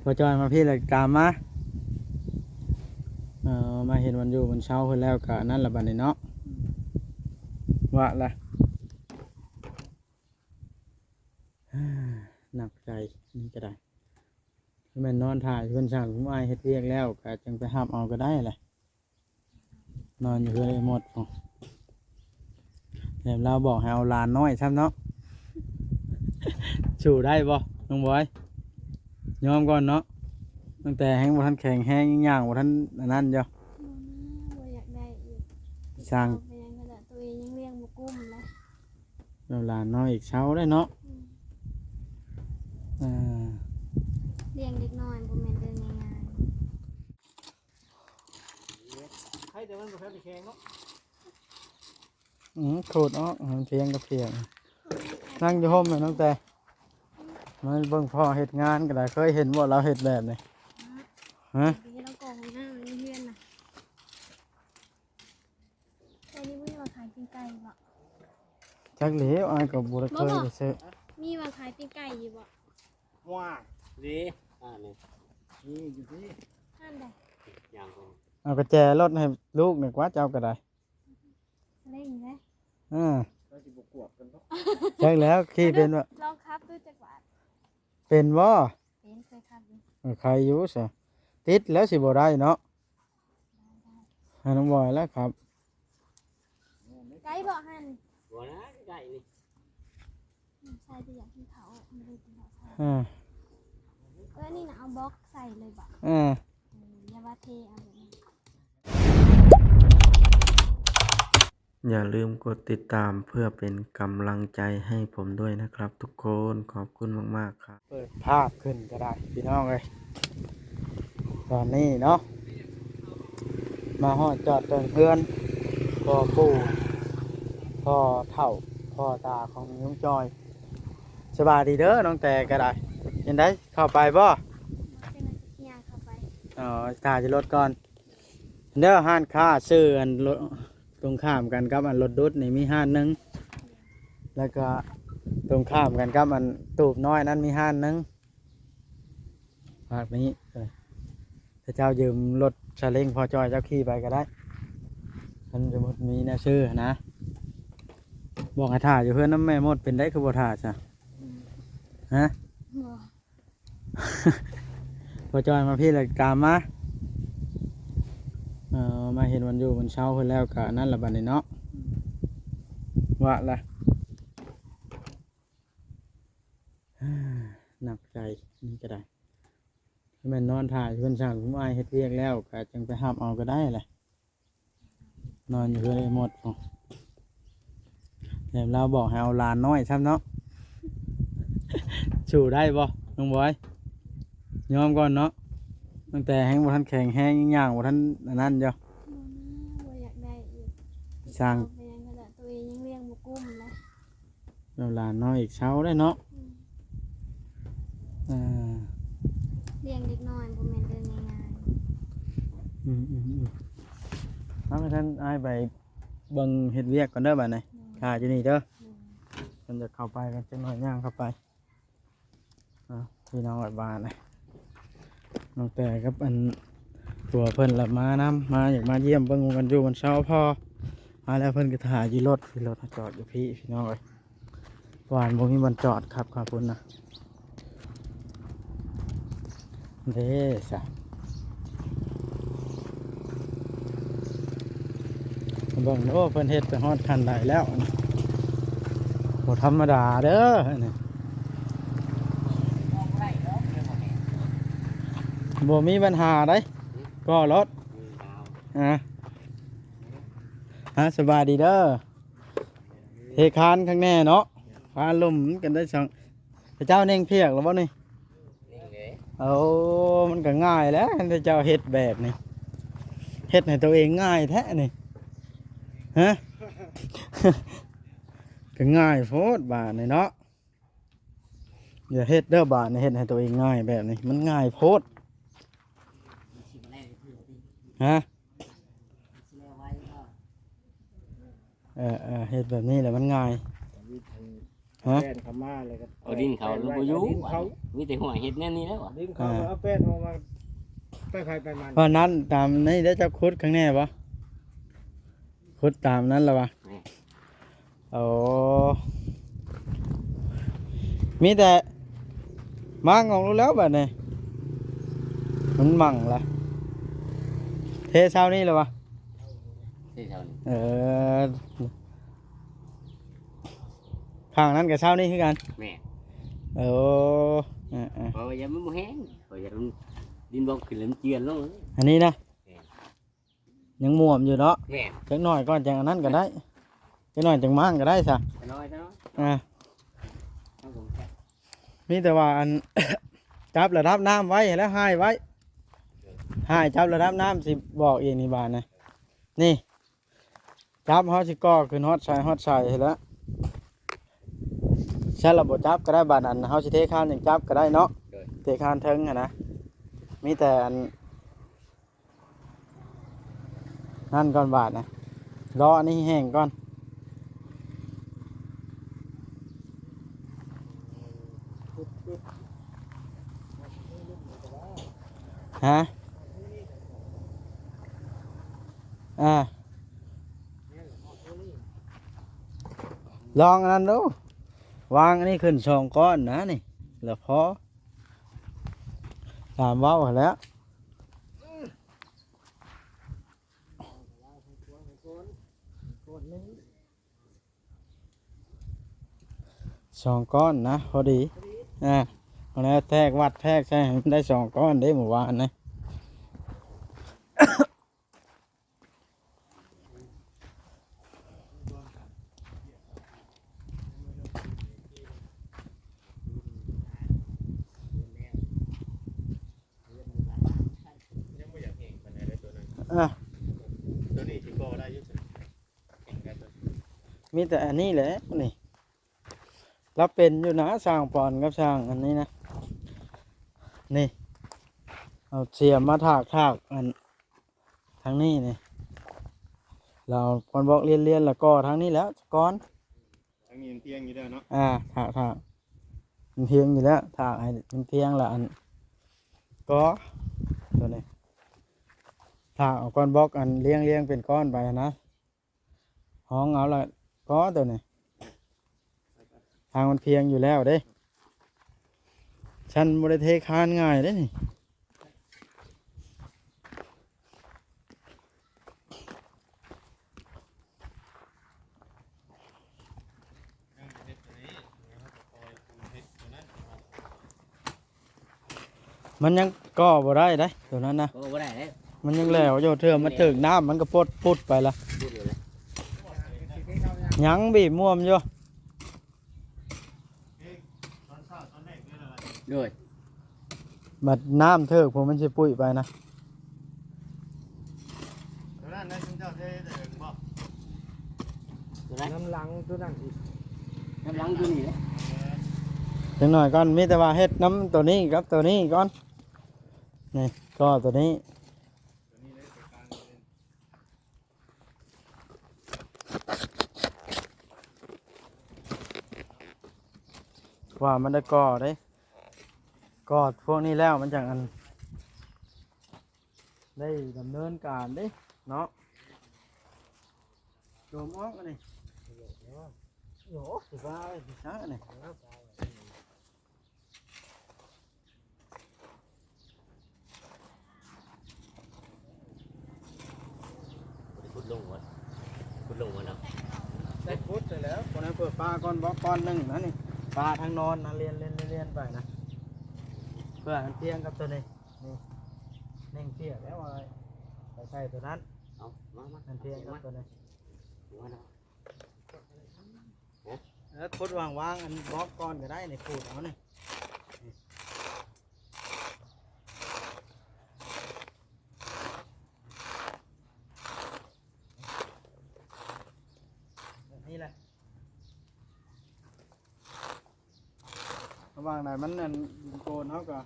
ບໍ່ຈອຍມາພີ້ແລ້ວຕາມມາ. ເອີ ມາເຫັນບ່ອນຢູ່ບ່ອນເຊົາເພິ່ນແລ້ວກະນັ້ນລະບັດນີ້ເນາະ ວ່າລະ. ໜັກໃຈນີ້ກະໄດ້ ແມ່ນນອນຖ້າຢູ່ເຮືອນຊ່າງ ຊຸມອ້າຍເຮັດວຽກແລ້ວກະຈັ່ງໄປຮັບເອົາກະໄດ້ແຫຼະ. ນອນຢູ່ເຮືອນໄອ້ມົດພຸ້ນ ແຖມລາວບອກໃຫ້ເອົາຫຼານນ້ອຍຊ້ຳເນາະ. ສູ້ໄດ້ບໍ່ນ້ອງບອຍ? ຍອມກ່ອນເນາະ ຕັ້ງແຕ່ແຮງບໍ່ທັນແຂງແຮງ ຍັງຍ່າງບໍ່ທັນອັນນັ້ນຢູ່. ບໍ່ນາ ບໍ່ຢາກໄດ້ອີກ ຊ່າງ ເອົາໄປຫຍັງກໍໄດ້ ຕົວເອງຍັງລ້ຽງບໍ່ກຸ້ມເລີຍ. ແລ້ວຫຼານນ້ອຍອີກເຊົາໄດ້ເນາະ. ອືມ ເອີ ລ້ຽງເດັກນ້ອຍບໍ່ແມ່ນເລື່ອງງ່າຍໆ. ໃຄແຕ່ມັນບໍ່ທັນໄດ້ແຂງເນາະ. ອືມ ຂູດອອກ ມັນພຽງກັບພຽງ. ນັ່ງຢູ່ຮົ່ມແມ່ນ້ອງແຕ ມາເບິ່ງພໍ່ເຮັດງານກໍໄດ້. ເຄີຍເຫັນບໍ່ລາວເຮັດແບບນີ້? ຮະ? ເຮັດລາວກໍຫ້ອງນ້ຳໃນເຮືອນນະ. ແຕ່ນີ້ບໍ່ມີວ່າຂາຍຕີນໄກ່ບໍ່? ຈັກແລ້ວ ອ້າຍກໍບໍ່ໄດ້ເຄີຍໄປຊື້. ມີວ່າຂາຍຕີນໄກ່ຢູ່ບໍ່? ວ້າ ເດ້ ອ່າ ນີ້ ນີ້ຢູ່ພີ້ ຫັ້ນໃດ. ເອົາກະແຈລົດໃຫ້ລູກນີ້ກວ່າ ເຈົ້າກໍໄດ້ ເລັ່ງເດ້. ເອີ ເຮົາຊິບໍ່ກວດກັນເນາະ. ຈັກແລ້ວ ຂີ່ເປັນບໍ່? ລອງຂັບດູຈັກບາດ. ເປັນບໍ່? ເປັນ ເຄີຍຂັບຢູ່. ເອີ ໄຄຢູ່ຊະ ຕິດແລ້ວຊິບໍ່ໄດ້ເນາະ. ໃຫ້ນ້ອງບອຍແລ້ວຂັບ. ໄກບໍ່ຫັ້ນ? ບໍ່ນະ ໄກນີ້ ອືມ ໃສ່ແຕ່ຢາກກິນເຂົ້າ ບໍ່ໄດ້ກິນເຂົ້າເຊົ້າ. ເອີ ເອີ ນີ້ນະ ເອົາບລັອກໃສ່ເລີຍບໍ່? ເອີ ເອີ ຢ່າວ່າເທເອົາແບບນັ້ນ. ຢ່າລືມກົດຕິດຕາມເພື່ອເປັນກຳລັງໃຈໃຫ້ຜົມດ້ວຍນະຄັບທຸກຄົນ. ຂອບຄຸນມາກໆຄັບ. ເປີດພາບຂຶ້ນກໍໄດ້ພີ່ນ້ອງເອີຍ. ຕອນນີ້ເນາະ ມາຮອດຈອດເຖິງເຮືອນພໍ່ປູ່ ພໍ່ເຖົ້າ ພໍ່ຕາຂອງລຸງຈອຍ. ສະບາຍດີເດີນ້ອງແຕກໍໄດ້. ເປັນໃດ ເຂົ້າໄປບໍ່? ເປັນຫຍັງ ຊິຍ່າງເຂົ້າໄປ. ອໍ ຖ້າຢູ່ລົດກ່ອນເດີ. ຮ້ານຄ້າຊື່ອັນ ຕົງຂ້າມກັນກັບອັນລົດດຸດນີ້ມີຮ້ານໜຶ່ງ ແລ້ວກໍຕົງຂ້າມກັນກັບອັນຕູບນ້ອຍນັ້ນມີຮ້ານໜຶ່ງ. ພາກນີ້ ເອີ ຖ້າເຈົ້າຢືມລົດຊາເລັງພໍ່ຈ້ອຍເຈົ້າຂີ່ໄປກໍໄດ້ ຄັນສົມມຸດມີແນວຊື້ນະ. ບອກໃຫ້ຖ້າຢູ່ເຮືອນນຳແມ່ມົດ ເປັນໄດຄືບໍ່ຖ້າຊະ? ອືມ ຮະ? ບໍ່ ພໍ່ຈ້ອຍມາພີ້ແລ້ວຕາມມາ. ເອີ ມາເຫັນບ່ອນຢູ່ບ່ອນເຊົາເພິ່ນແລ້ວກະນັ້ນລະບັດນີ້ເນາະ. ອືມ ວ່າລະ ໜັກໃຈນີ້ກໍໄດ້. ແມ່ນນອນຖ້າຢູ່ເຮືອນຊ່າງ ຊຸມອ້າຍເຮັດວຽກແລ້ວກະຈັ່ງໄປຮັບເອົາກໍໄດ້ແຫຼະ. ນອນຢູ່ເຮືອນໄອ້ມົດພຸ້ນ ແຖມລາວບອກໃຫ້ເອົາຫຼານນ້ອຍຊ້ຳເນາະ. ສູ້ໄດ້ບໍ່ນ້ອງບອຍ? ຍອມກ່ອນເນາະ ຕັ້ງແຕ່ແຮງບໍ່ທັນແຂງແຮງ ຍັງຍ່າງບໍ່ທັນອັນນັ້ນຢູ່. ບໍ່ນາ ບໍ່ຢາກໄດ້ອີກ. ຊ່າງ ເອົາໄປຫຍັງກໍໄດ້ ຕົວເອງຍັງລ້ຽງບໍ່ກຸ້ມເລີຍ. ແລ້ວຫຼານນ້ອຍອີກເຊົາໄດ້ເນາະ. ອືມ ເອີ ລ້ຽງເດັກນ້ອຍບໍ່ແມ່ນເລື່ອງງ່າຍໆ. ອືມໆໆ ເອົາ ໃຫ້ທ່ານອ້າຍໄປເບິ່ງເຮັດວຽກກ່ອນເດີບາດນີ້. ໂດຍ ຖ້າຢູ່ນີ້ເດີ. ໂດຍ ເພິ່ນຈະເຂົ້າໄປກັນຈັກໜ້ອຍ ຍ່າງເຂົ້າໄປ. ເອົາ ພີ່ນ້ອງເອີຍ ບາດນີ້ ນ້ອງແຕກັບອັນຜົວເພິ່ນລະມານຳ ມາຢາກມາຢ້ຽມເບິ່ງວັນຢູ່ວັນເຊົາພໍ່. ມາແລ້ວເພິ່ນກໍຖ້າຢູ່ລົດ ລົດຈອດຢູ່ພີ້ ພີ່ນ້ອງເອີຍ. ວານບໍ່ມີບ່ອນຈອດ ຂັບເຂົ້າພຸ້ນນະ. ເດ້ຊະ ເບິ່ງໂອ້ ເພິ່ນເຮັດໄປຮອດຂັ້ນໃດແລ້ວ. ບໍ່ທຳມະດາເດີອັນນີ້. ບໍ່ມີບັນຫາໃດ ກໍລົດ. ອ່າ ອ່າ ສະບາຍດີເດີ. ເທຄານຂ້າງແນ່ເນາະ ພາລົມກັນໄດ້ສອງ. ພະເຈົ້າເໜັງພຽກແລ້ວບໍ່ນີ້? ເໜັງເດ້. ໂອ້ ມັນກໍງ່າຍແຫຼະ ຄັນພະເຈົ້າເຮັດແບບນີ້ ເຮັດໃຫ້ຕົວເອງງ່າຍແທ້ນີ້ ຮະ? ກໍງ່າຍໂພດບາດນີ້ເນາະ. ຢ່າເຮັດເດີບາດນີ້ ເຮັດໃຫ້ຕົວເອງງ່າຍແບບນີ້ ມັນງ່າຍໂພດ ຮະ? ເອີໆ ເຮັດແບບນີ້ແຫຼະມັນງ່າຍ. ຮະ? ແລ່ນເຂົ້າມາແລ້ວກໍ ເອົາດິນເຂົາ ແປນ ບໍ່ຢູ່ ດິນເຂົາ ມີແຕ່ຫ້ວຍເຮັດແນວນີ້ແລ້ວ ດິນເຂົາ ເອີ ກໍເອົາແປນອອກມາ ໄປໃຜໄປມັນ ເພາະນັ້ນຕາມນີ້ໄດ້ ເຈົ້າຂຸດຂ້າງແນ່ບໍ່? ຂຸດຕາມນັ້ນລະວະ ແມ່ນ ໂອ້ ມີແຕ່ມ້າງອອກໂລດແລ້ວບາດນີ້ ມັນໝັ່ງລະ ເທເຊົ້ານີ້ລະວະ ເທເຊົ້ານີ້ ເອີ ຂ້າງນັ້ນກໍເຊົ້ານີ້ຄືກັນ ແມ່ນ ໂອ້ ເອີໆ ເພາະວ່າຢ້ານມັນບໍ່ແຫ້ງ ເພາະຢ້ານດິນບອກຂຶ້ນແລ້ວມັນເຈື່ອນລົງ ອັນນີ້ນະ ແມ່ນ ຍັງມ່ວນຢູ່ເນາະ ແມ່ນ ຈັກໜ້ອຍກ່ອນ ຈັ່ງອັນນັ້ນກໍໄດ້ ຈັກໜ້ອຍຈັ່ງມ້າງກໍໄດ້ຊະ ຈັກໜ້ອຍ ຈັກໜ້ອຍ ອ່າ ມີແຕ່ວ່າອັນ ຈັບລະດັບນ້ຳໄວ້ແລ້ວ ຮ່າຍໄວ້ ຮ່າຍຈັບລະດັບນ້ຳ ຊິບອກອີກນີ້ບາດນະ ນີ້ ຈັບ ເຮົາຊິກໍ່ຂຶ້ນຮອດໃສຮອດໃສຫັ້ນແຫຼະ ຊັ້ນລະບໍ່ຈັບກໍໄດ້ ບາດນັ້ນເຮົາຊິເທຄານຈັ່ງຈັບກໍໄດ້ເນາະ ໂດຍ ເທຄານເທິງຫັ້ນນະ ມີແຕ່ອັນ ນັ້ນກ່ອນບາດນະ ລໍອັນນີ້ແຫ້ງກ່ອນ ຮະ ອ່າ ລອງອັນນັ້ນດູ ວາງອັນນີ້ຂຶ້ນສອງກ້ອນນະນີ້ ລະພໍ ຕາມເວົ້າຫັ້ນແຫຼະ. ສອງກ້ອນນະ ພໍດີ ອ່າ ເອົາແລ້ວແທກ ວັດແທກໃສ່ໃຫ້ມັນໄດ້ສອງກ້ອນເດ້ ມື້ວານນະ. ຍັງບໍ່ຢາກແຫ້ງປານໃດເດ້ຕົວນັ້ນ ອ່ະ ຕົວນີ້ຊິກໍໄດ້ຢູ່ ແຫ້ງໄດ້ຕົວນີ້ ມີແຕ່ອັນນີ້ແຫຼະນີ້ ລາວເປັນຢູ່ນະ ຊ່າງປອນກັບຊ່າງອັນນີ້ນະ ນີ້ ເອົາສຽມມາຖາກ ຖາກອັນທາງນີ້ນີ້ ລາວເອົາກ້ອນບລັອກລຽນໆ ລະກໍທາງນີ້ແຫຼະກ່ອນ. ທາງນີ້ມັນພຽງຢູ່ແລ້ວເນາະ ອ່າ ຖາກ ຖາກ ມັນພຽງຢູ່ແລ້ວ ຖາກໃຫ້ມັນພຽງລະອັນກໍຕົວນີ້ ຖາກເອົາກ້ອນບລັອກອັນລຽງໆ ເປັນກ້ອນໄປຫັ້ນນະ ຮອງເອົາລະກໍຕົວນີ້ ທາງມັນພຽງຢູ່ແລ້ວເດ້ ຊັ້ນບໍ່ໄດ້ເທຄານງ່າຍເດ້ນີ້. ມັນຍັງກໍ່ບໍ່ໄດ້ເດ້ ຕົວນັ້ນນະ ກໍບໍ່ໄດ້ເດ້ ມັນຍັງແຫຼວຢູ່ ເທື່ອມັນຖືກນ້ຳມັນກໍປົດປຸດໄປລະ ຍັງບີບມ່ວມຢູ່. ໂດຍ ບັດນ້ຳເທີກພຸ້ນມັນຊິປຸ້ຍໄປນະ ຕົວນັ້ນນະ ຊຸມເຈົ້າເທແຕ່ເຫິງບໍ່ ຕົວໃດ ນ້ຳຫຼັງຕົວນັ້ນອີກ ນ້ຳຫຼັງຕົວນີ້ແຫຼະ ເອີ ຈັກໜ້ອຍກ່ອນ ມີແຕ່ວ່າເຮັດນຳຕົວນີ້ກັບຕົວນີ້ກ່ອນ ນີ້ ກໍຕົວນີ້ ຕົວນີ້ເດ້ ຕົວກາງນີ້ ວ່າມັນໄດ້ກໍ່ເດ້ ກໍ່ພວກນີ້ແລ້ວມັນຈັ່ງອັນ ໄດ້ດຳເນີນການເດ້ເນາະ ໂຈມອອກອັນນີ້ ໂອ້ ຊິວ່າຊິຊ້າອັນນີ້. ບໍ່ໄດ້ຂຸດລົງບໍ່? ຂຸດລົງບໍ່ເນາະ? ໄດ້ຂຸດໄດ້ແລ້ວ ຄົນນັ້ນເພື່ອປາກ້ອນບລັອກກ້ອນໜຶ່ງນະນີ້ ປາທາງນອນນະ ລຽນ ລຽນ ລຽນ ລຽນໄປນະ ເພື່ອໃຫ້ມັນພຽງກັບຕົວນີ້ ນີ້ ເໜັງເພຍແລ້ວ ເອົາໄປໃສ່ຕົວນັ້ນ ເອົາ ມາ ມາ ໃຫ້ມັນພຽງກັບຕົວນີ້ ມາເນາະ. ເອີ ຂຸດຫວ່າງວາງອັນບລັອກກ່ອນກໍໄດ້ນີ້ ຂູດເອົານີ້ ແບບນີ້ແຫຼະ. ລະຫວ່າງໃດມັນອັນດິນໂກນເຮົາກໍ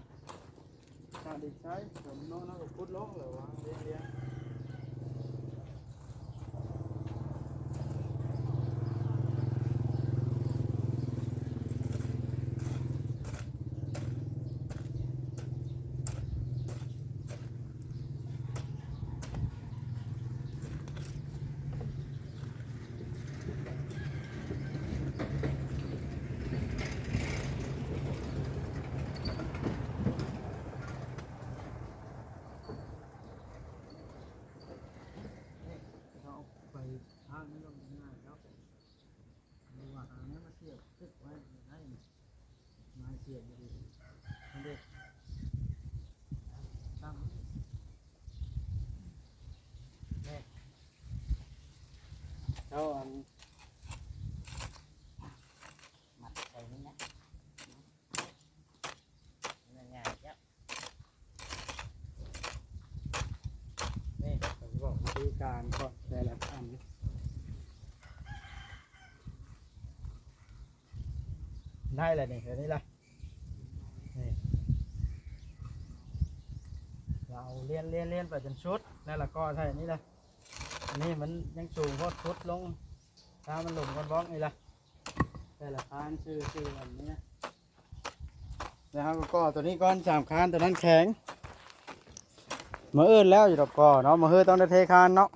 ສາດດິນໃສ່ ຝົນລົງເຮົາກໍຂຸດລົງ ລະຫວ່າງລຽງໆ ແບບນີ້ ເອົາອັນ ມັດໃສ່ນີ້ນະ ງ່າຍໆ ເຈົ້າ ນີ້ ຂ້ອຍຊິບອກວິທີການກ່ອນແຕ່ລະອັນ ໄດ້ແລ້ວນີ້ ແບບນີ້ລະ ນີ້ ເຮົາລຽນ ລຽນ ລຽນໄປຈົນສຸດ ແລ້ວລະກໍໃສ່ນີ້ລະ ອັນນີ້ມັນຍັງສູງໂພດ ຂຸດລົງ ຖ້າມັນລົງກ້ອນບອກນີ້ລະ ແຕ່ລະຄານຊື່ ຊື່ອັນນີ້ນະ ແລ້ວເຮົາກໍກໍ່ຕົວນີ້ກ່ອນ ສາມຄານ ຕົວນັ້ນແຂງ ມື້ອື່ນແລ້ວຢູ່ດອກກໍເນາະ ມື້ຮືຕ້ອງໄດ້ເທຄານເນາະ.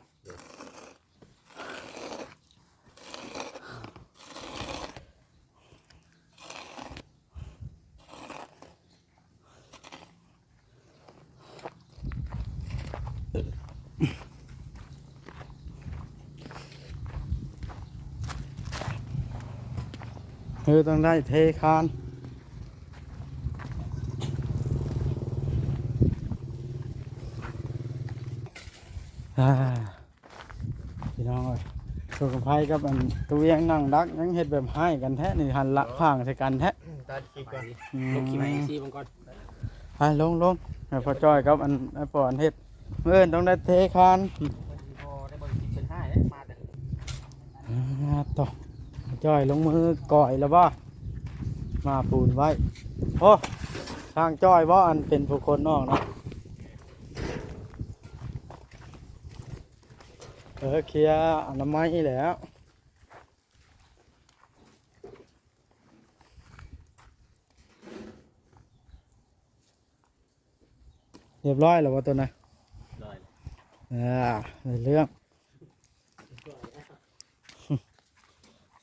ເອີ ຕ້ອງໄດ້ເທຄານ ອ່າ ພີ່ນ້ອງເອີຍ ໂຊກຳໄພກັບອັນ ຕູ້ວຽງນັ່ງດັກ ຍັງເຮັດແບບຮ້າຍກັນແທ້ນີ້ ຫັນລະ ອ່າ ຝາງໃສ່ກັນແທ້ ຕັດຄລິບກ່ອນ ອືມ ລົງຄລິບໃຫ້ເອັຟຊີເບິ່ງກ່ອນ ໄປລົງໆ ໃຫ້ພໍ່ຈ້ອຍກັບອັນ ອ້າຍປອນເຮັດ ມື້ອື່ນຕ້ອງໄດ້ເທຄານ ບໍ່ໄດ້ເບິ່ງຄລິບເພິ່ນຮ້າຍເດ້ ມາແຕ່ ອ່າ ໂທ້ ຈ້ອຍລົງມືກ່ອຍແລ້ວບໍ່ ມາປູນໄວ້ ໂອ້ ຊ່າງຈ້ອຍບໍ່ ອັນເປັນຜູ້ຄົນນອກນະ ເອີ ເຄຍອະນາໄມແລ້ວ ຮຽບຮ້ອຍແລ້ວບໍ່ໂຕນະ? ຮ້ອຍແລ້ວ ອ່າ ໄດ້ເລື່ອງ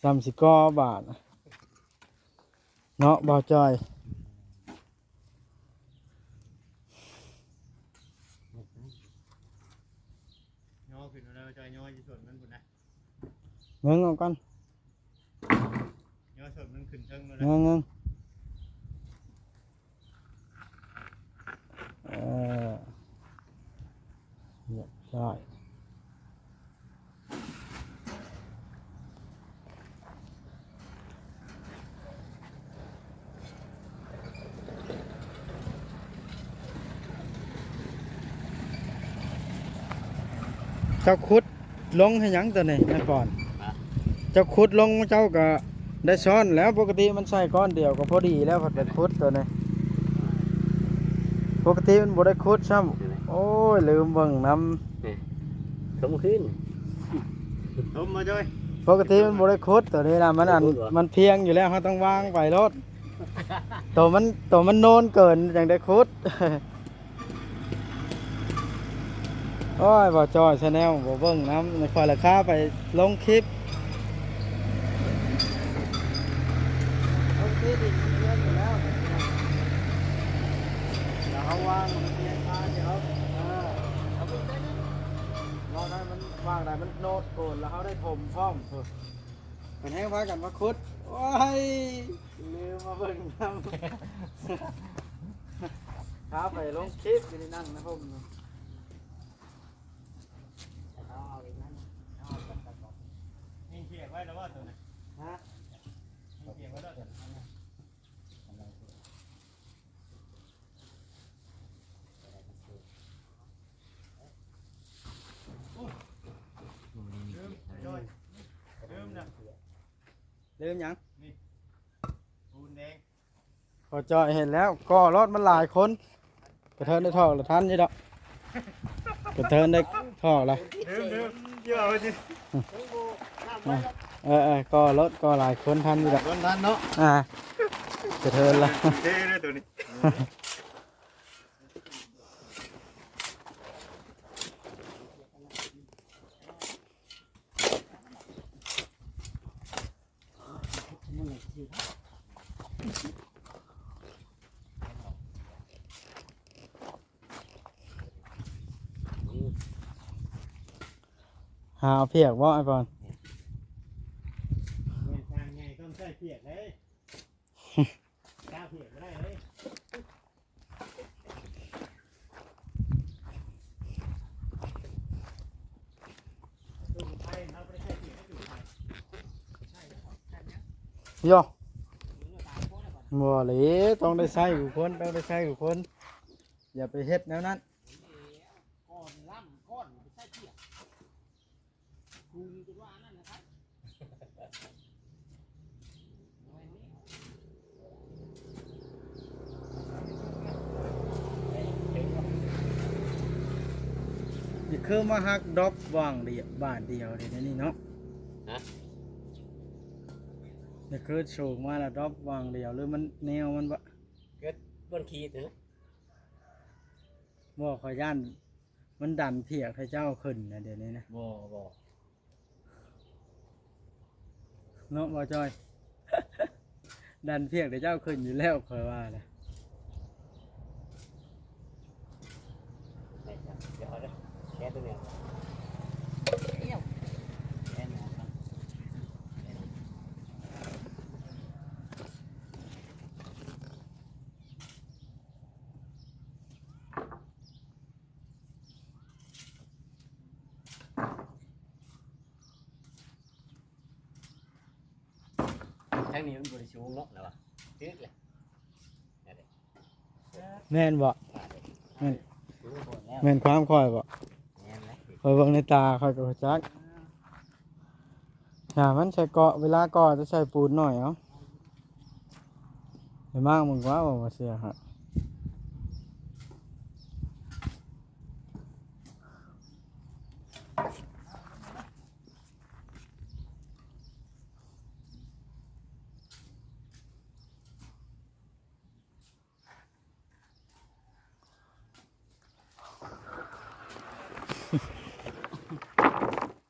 ສ່ຳຊິກໍບາດ ເນາະ ບ່າວຈ່ອຍ ຍໍຂຶ້ນເອົາແລ້ວ ຈ່ອຍຍໍຢູ່ສົ້ນມັນພຸ້ນນະ ເບິ່ງເອົາກ່ອນ ຍໍສົ້ນມັນຂຶ້ນເທິງໂລດນະ ເບິ່ງ ເບິ່ງ ເອີ ຮຽບຮ້ອຍ ເຈົ້າຂຸດລົງເຮັດຫຍັງຕົວນີ້ ນາຍພອນ? ຮະ? ເຈົ້າຂຸດລົງ ເຈົ້າກໍ ໄດ້ຊ້ອນແລ້ວ ປົກກະຕິມັນໃສ່ກ້ອນດຽວກໍພໍດີແລ້ວ ພັດໄປຂຸດຕົວນີ້ ປົກກະຕິມັນບໍ່ໄດ້ຂຸດຊ້ຳ ໂອ້ຍ ລືມເບິ່ງນຳ ນີ້ ສົມຄືນ ສົມມາຈ້ອຍ ປົກກະຕິມັນບໍ່ໄດ້ຂຸດຕົວນີ້ນະ ມັນອັນ ມັນພຽງຢູ່ແລ້ວ ເຮົາຕ້ອງວາງໄປໂລດ ໂຕມັນ ໂຕມັນໂນນເກີນຈັ່ງໄດ້ຂຸດ. ໂອ້ຍ ບ່າວຈ້ອຍ Channel ບໍ່ເບິ່ງນຳ ຂ້ອຍລະຄາໄປລົງຄລິບ ລົງທີ່ດິນເຮືອນຢູ່ແລ້ວ ແລ້ວເຮົາວາງມັນເປັນຄາດຽວ ເອີ ເອົາໄປໃສ່ ວາງໄດ້ມັນ ວາງໄດ້ມັນໂນດໂກນ ແລ້ວເຮົາໄດ້ຖົມພ້ອມ ເພິ່ນແຮ່ງພາກັນມາຂຸດ ໂອ້ຍ ລືມມາເບິ່ງນຳ ຄາໄປລົງຄລິບຢູ່ໃນນັ້ນນະຜົມ ເອົາອີກນັ້ນ ເອົາອີກນັ້ນ ຍິງຂຽກໄວ້ແລ້ວບໍ່ໂຕນັ້ນ? ຮະ? ຍິງຂຽກໄວ້ແລ້ວໂຕນັ້ນ? ລືມນະ ລືມຫຍັງ? ນີ້ ປູນແດງ ພໍຈ່ອຍເຫັນແລ້ວ ກໍລອດມັນຫຼາຍຄົນ ກະເທີນໄດ້ຖອກລະທັນຢູ່ດອກ ກະເທີນໄດ້ຖອກລະ ເດີມໆ ເອີ ເອີ ກໍລົດກໍຫຼາຍຄົນທັນຢູ່ດອກ ຄົນທັນເນາະ ອ່າ ກະເທີນລະ ເທ່ເລີຍໂຕນີ້. ຫາເອົາພຽກບໍ່ ອ້າຍບອນ? ແມ່ນ ຊ່າງໃຫຍ່ຕ້ອງໃຊ້ພຽກເດ້ ກ້າພຽກບໍ່ໄດ້ເດ້. ໂຍ ບໍ່ເລີຍ ຕ້ອງໄດ້ໃຊ້ຜູ້ຄົນ ຕ້ອງໄດ້ໃຊ້ຜູ້ຄົນ ຢ່າໄປເຮັດແນວນັ້ນ. ນີ້ຄືມາຫັກດອບຫວ່າງດຽວ ບາດດຽວເດ ນີ້ເນາະ. ຮະ? ນີ້ຄືສູງມາແລ້ວດອບຫວ່າງດຽວ ຫຼືມັນແນວມັນບໍ່? ເກີດບ່ອນຂີດນະ. ບໍ່ ຂ້ອຍຢ້ານມັນດັນພຽກໃຫ້ເຈົ້າຂຶ້ນນະ ດຽວນີ້ນະ. ບໍ່ ບໍ່ ເນາະ ບໍ່ຈອຍ ດັນພຽກໃຫ້ເຈົ້າຂຶ້ນຢູ່ແລ້ວ ຂ້ອຍວ່ານະ. ໄດ້ ດຽວເອົາເດີ ແກະຕົວນີ້ອອກ ແກະນີ້ອອກກ່ອນ. ທາງນີ້ມັນບໍ່ໄດ້ສູງເນາະ ລະວ່າຖືກແຫຼະ. ແມ່ນບໍ່? ແມ່ນ ແມ່ນຄວາມຂ້ອຍບໍ່? ແມ່ນແຫຼະ ຂ້ອຍເບິ່ງໃນຕາຂ້ອຍກໍຮູ້ຈັກ. ຫາມັນໃສ່ເກາະ ເວລາກໍ່ຈະໃສ່ປູນໜ້ອຍເອົາ. ໄປມາກເບິ່ງກວ່າວ່າເສຍຫະ.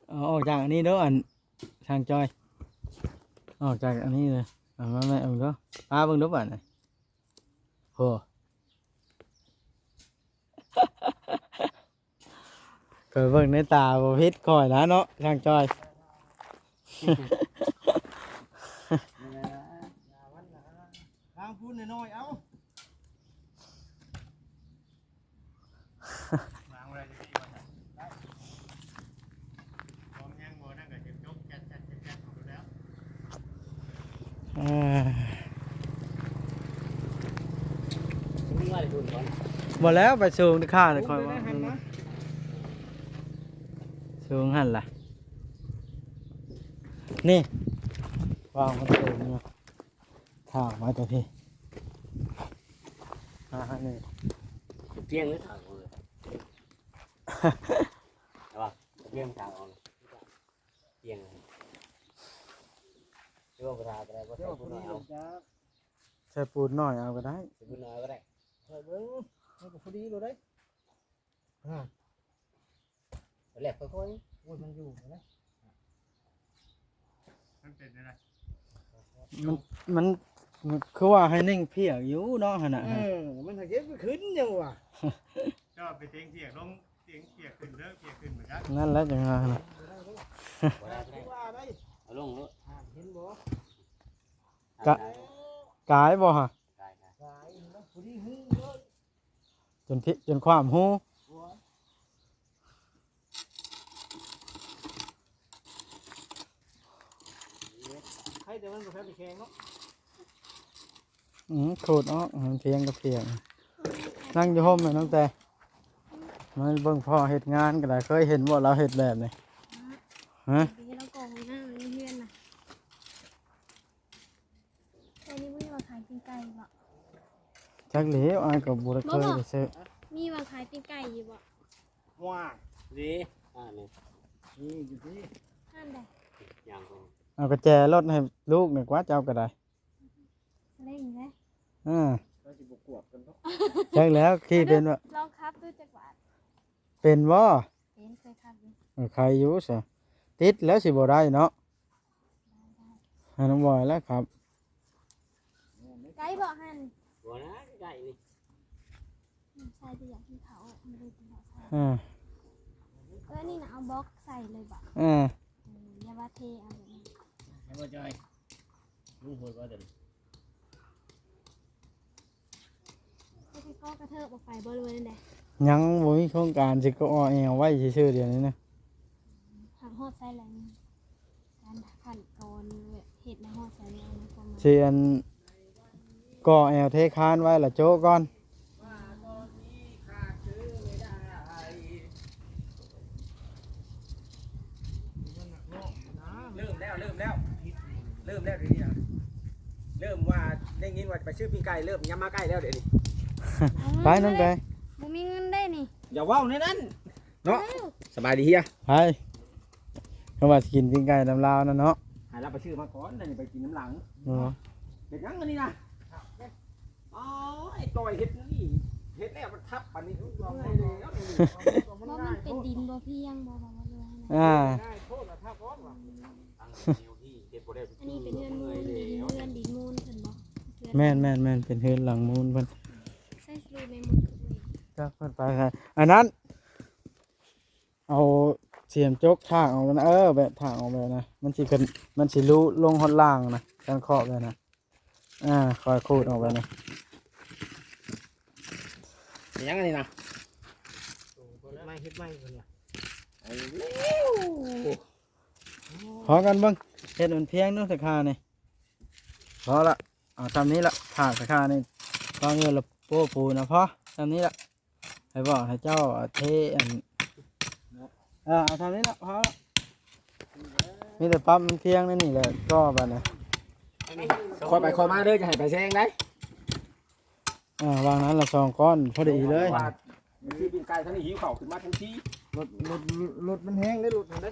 ເອົາອອກຈາກອັນນີ້ເດີ ອັນ ຊ່າງຈ້ອຍ ອອກຈາກອັນນີ້ເລີຍ. ເອົາມາແມ່ເບິ່ງດູ ປາເບິ່ງດູບາດນີ້. ໂຫ ຂ້ອຍເບິ່ງໃນຕາບໍ່ຜິດຂ້ອຍລະເນາະ ຊ່າງຈ້ອຍ. ທາງພຸ້ນໜ້ອຍໆ ເອົາ. ວາງໄວ້ຢູ່ນີ້ກ່ອນນະ ໄດ້ ພໍມັນຍັງບໍ່ນັ້ນກໍຈະຈົກແຈັດໆໆໆ ເອົາໂລດແລ້ວ. ເອີ ສູງໄວ້ພຸ້ນກ່ອນ ບໍ່ແລ້ວ ໄປສູງຂ້ານະ ສູງ ຂ້ອຍວ່າ ໄປຫັ້ນນະ ສູງຫັ້ນລະ ນີ້ ວາງມັນສູງຢູ່. ຖ້າມາແຕ່ພີ້ ອ່າ ນີ້ ພຽງເລີຍ ຖ້າມາເລີຍ ແຕ່ວ່າພຽງ ຖ້າມາເລີຍ ພຽງເລີຍ ຫຼືວ່າບໍ່ຖ້າກໍໄດ້ ບໍ່ໃສ່ປູນໜ້ອຍເອົາ ໃສ່ປູນໜ້ອຍເອົາກໍໄດ້ ໃສ່ປູນໜ້ອຍເອົາກໍໄດ້ ຂ້ອຍເບິ່ງ ມັນກໍພໍດີໂລດເດ້. ອ່າ ແລ້ວຄ່ອຍໆ ໂອ້ຍ ມັນຢູ່ນະ ມັນເປັນຈັ່ງໃດ ມັນ ມັນ ມັນຄືວ່າໃຫ້ເໜັງພຽກຢູ່ເນາະ ຫັ້ນນະ ເອີ ມັນຫາເກັບຂຶ້ນຍັງວ່າ ເຈົ້າໄປເຕັງພຽກລົງ ເຕັງພຽກຂຶ້ນເດີ ພຽກຂຶ້ນມາຈັກ ນັ້ນແຫຼະຈັ່ງວ່ານະ ບໍ່ໄດ້ເດີ ບໍ່ໄດ້ ບໍ່ໄດ້ ເອົາລົງໂລດ ອ່າ ເຫັນບໍ່ ກະ ກາຍບໍ່ຫະ ກາຍ ກາຍ ກາຍ ພໍດີຫູເລີຍ. ຈົນພິ ຈົນຂວ້ຳຫູ ໃຄແຕ່ມັນບໍ່ທັນໄດ້ແຂງເນາະ ອືມ ຂູດອອກ ມັນພຽງກໍພຽງ ນັ່ງຢູ່ຮົ່ມແມ່ນ້ອງແຕ ມາເບິ່ງພໍ່ເຮັດງານກໍໄດ້ ເຄີຍເຫັນບໍ່ລາວເຮັດແບບນີ້ ຮະ ເຮັດລາວກໍຫ້ອງນ້ຳໃນເຮືອນນະ. ແຖວນີ້ບໍ່ມີວ່າຂາຍປີ້ງໄກ່ບໍ່? ຈັກແລ້ວ ອ້າຍກໍບໍ່ໄດ້ເຄີຍໄປຊື້. ມີວ່າຂາຍປີ້ງໄກ່ຢູ່ບໍ່? ວ້າ ດີ ອ່າ ນີ້ ມີຢູ່ຕິ ຮ້ານໃດ? ຍ່າງໄປ ເອົາກະແຈລົດໃຫ້ລູກນີ້ກວ່າ ເຈົ້າກໍໄດ້ ເລັ່ງເດ້ ເອີ ກໍຊິບໍ່ກວດກັນເນາະ ຈັກແລ້ວ ຂີ່ເປັນບໍ່? ລອງຂັບດູຈັກບາດ ເປັນບໍ່? ເປັນ ເຄີຍຂັບຢູ່ ເອີ ໄຄຢູ່ຊະ ຕິດແລ້ວຊິບໍ່ໄດ້ເນາະ. ໃຫ້ນ້ອງບອຍແລ້ວຄັບ ໄກບໍ່ຫັ້ນ? ບໍ່ນະ ໃກ້ນີ້ ອືມ ໃສ່ແຕ່ຢາກກິນເຂົ້າ ບໍ່ໄດ້ກິນເຂົ້າເຊົ້າ ເອີ ເອີ ນີ້ນະ ເອົາບລັອກໃສ່ເລີຍບໍ່? ເອີ ເອີ ຢ່າວ່າເທເອົາແບບນີ້ ໃຫ້ບໍ່ຈ່ອຍ ລຸງໂຫດວ່າຕົວນີ້. ໄປກໍເທີບອອກໄປບໍ່ ຫຼືວ່າແນວໃດ? ຍັງບໍ່ມີໂຄງການ ຊິກໍອໍແອວໄວ້ຊື່ໆ ດຽວນີ້ນະ ຫາກຮອດໃສແລ້ວນີ້ ການຂັ້ນຕອນແບບເທ ເຮັດນະ ຮອດໃສແລ້ວນະ ຄວາມໝາຍ ຊິອັນ ກໍ່ແອວເທຄານໄວ້ລະໂຈະກ່ອນ. ເລີ່ມແລ້ວ ເລີ່ມແລ້ວ ເລີ່ມແລ້ວດຽວນີ້ນະ ເລີ່ມວ່າໄດ້ຍິນວ່າຈະໄປຊື້ປີ້ງໄກ່ ເລີ່ມຍາມມາໃກ້ແລ້ວດຽວນີ້. ໄປນ້ອງໄກ່ ບໍ່ມີເງິນໄດ້ນີ້ ຢ່າເວົ້າແນວນັ້ນເນາະ. ສະບາຍດີເຮຍ ໄປ ເພາະວ່າຊິກິນປີ້ງໄກ່ນຳລາວນັ້ນເນາະ ໃຫ້ລາວໄປຊື້ມາກ່ອນ ແລ້ວນີ້ໄປກິນນຳຫຼັງ. ເອີ ເຮັດຫຍັງອັນນີ້ນະ? ອໍ ໄອ້ຈ່ອຍເຮັດນີ້ ເຮັດແລ້ວມັນທັບ ບາດນີ້ເມື່ອຍແລ້ວ. ບໍ່ ມັນເປັນດິນບໍ່ພຽງບໍ່ ບໍ່ວ່າເລື່ອງນັ້ນ ອ່າ ອັນນີ້ເປັນເຮືອນມູນ ເຮືອນດິນມູນເພິ່ນບໍ່? ເຮືອນ ແມ່ນໆໆ ເປັນເຮືອນຫຼັງມູນເພິ່ນ ໃຊ້ສະລູແມ່ໝົດຄືບໍ່ເຫັນ ຈັກເພິ່ນໄປໃສ ອັນນັ້ນ ເອົາສຽມຈົກຖາກອອກນະ ເອີ ແບບຖາກອອກແບບນະ ມັນຊິຂຶ້ນ ມັນຊິລຸລົງຮອດລ່າງນະ ການເຄາະແບບນະ ອ່າ ຄ່ອຍຂູດອອກແບບນະ. ເປັນຫຍັງອັນນີ້ນະ? ເຮັດໃໝ່ ເຮັດໃໝ່ເພິ່ນວ່າ ເອົາແລ້ວ ພໍກັນເບິ່ງ ເຮັດມັນພຽງເນາະ ສາຂານີ້ ພໍລະ ເອົາຊ່ຳນີ້ລະ ຖາກສາຂານີ້ ວາງເອີລະໂປ້ປູນະ ພໍຊ່ຳນີ້ລະ. ໃຫ້ບອກໃຫ້ເຈົ້າເທອັນ ເອີ ເອົາເທົ່ານີ້ລະ ພໍລະ ມີແຕ່ປັບມັນພຽງໃນນີ້ແຫຼະ ກໍບາດນີ້ ຄ່ອຍໄປຄ່ອຍມາເດີ ຢ່າໃຫ້ໄປແຊງໄດ໋. ເອີ ວາງນັ້ນລະສອງກ້ອນພໍດີເລີຍ ວ່າຊື້ປີ້ງໄກ່ທັງນີ້ ຫິວເຂົ້າຂຶ້ນມາທັນທີ. ລົດ ລົດ ລົດມັນແຮງເດ້ ລົດຫັ້ນເດ້.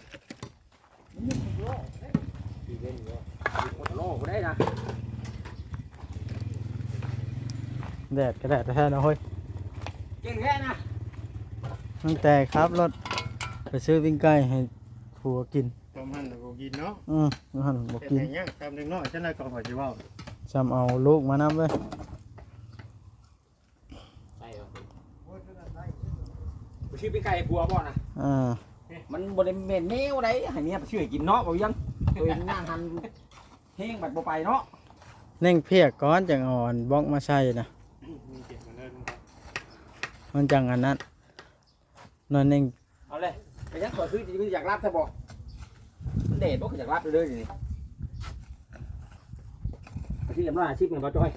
ແດດກໍແດດແທ້ເນາະເຮີ້ຍ ເກັ່ງແທ້ນະ ຕັ້ງແຕ່ຂັບລົດໄປຊື້ປີ້ງໄກ່ໃຫ້ຜົວກິນ ຕ້ມຫັ້ນລະບໍ່ກິນເນາະ. ອື ຫັ້ນບໍ່ກິນ ເຮັດຫຍັງ ຕຳເດັກນ້ອຍຊັ້ນລະກໍຂ້ອຍຊິເວົ້າ ຊ່ຳເອົາລູກມານຳເວີຍ. ໄປເອົາ ໄປຊື້ປີ້ງໄກ່ໃຫ້ຜົວບໍ່ນະ? ອ່າ ມັນບໍ່ໄດ້ແມ່ນແນວໃດ ໃຫ້ເມຍໄປຊື້ໃຫ້ກິນເນາະ ບໍ່ວຽງ ໂຕເອງຍ່າງຫັ້ນແຮງບັດບໍ່ໄປເນາະ. ເໜັງພຽກກ່ອນ ຈັ່ງເອົາອັນບລັອກມາໃສ່ນະ ມັນຈັ່ງອັນນັ້ນ ໜ້ອຍໜຶ່ງ ເອົາເລີຍ ເປັນຫຍັງຂ້ອຍຄືຢາກຫຼັບແທ້ບໍ່? ມັນແດດບໍ່ ຄືຢາກຫຼັບເລີຍນີ້ ອາຊີບອາຊີບແມ່ນບໍ່ຈ້ອຍ?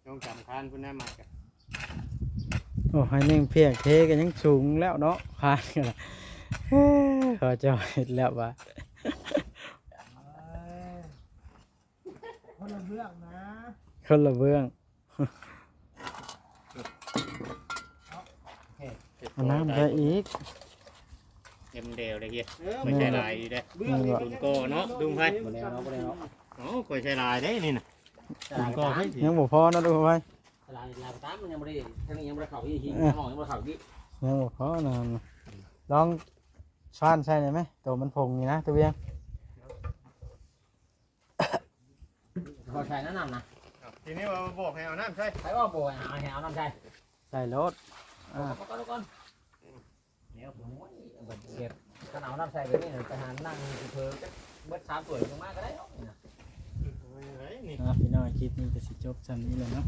ຕ້ອງຈຳຄານພຸ້ນນະ ມັດກະ ໂອ້ ໃຫ້ເໜັງພຽກເທກໍຍັງສູງແລ້ວເນາະ ຄານກໍລະ ເອີ ເຂົາເຈົ້າເຮັດແລ້ວວ່າ ຄົນລະເບື້ອງນະ ຄົນລະເບື້ອງ ເອົານ້ຳໃສ່ອີກ ເຕັມແດວເລີຍເຮີ້ຍ ເອີ ຂ້ອຍໃສ່ຫຼາຍເດ້ ເບື້ອງນີ້ ຕຸນກໍເນາະ ດຸງໄພ ບໍ່ແລ້ວເນາະ ບໍ່ແລ້ວເນາະ ເອົ້າ ຂ້ອຍໃສ່ຫຼາຍເດ້ນີ້ນະ ຕຸນກໍໄພ ຍັງບໍ່ພໍເນາະ ດຸງໄພ ຫຼາຍ ຫຼາຍຕາມ ມັນຍັງບໍ່ໄດ້ ທາງນີ້ຍັງບໍ່ໄດ້ເຂົ້າອີກ ເອີ ທາງນອກຍັງບໍ່ໄດ້ເຂົ້າອີກ ຍັງບໍ່ພໍນະ ລອງຊານໃສ່ໄດ້ໄໝ ໂຕມັນຜົງນີ້ນະ ຕະວຽງ. ບໍ່ໃສ່ນ້ຳນະ ທີນີ້ວ່າບອກໃຫ້ເອົານ້ຳໃສ່ ໃຜວ່າບອກໃຫ້ເອົານ້ຳໃສ່ ໃສ່ໂລດ ອ່າ ເອົາກ່ອນ ເອົາກ່ອນ ແນວ ໂອ້ຍ ແບບຄັນເອົານ້ຳໃສ່ແບບນີ້ ໄປຫານັ່ງເຜີ ເບິດສາມຖ້ວຍລົງມາກໍໄດ້ເນາະ ນີ້ນະ ອ່າ ພີ່ນ້ອງ ຄລິບນີ້ກໍຊິຈົບຊ່ຳນີ້ແຫຼະເນາະ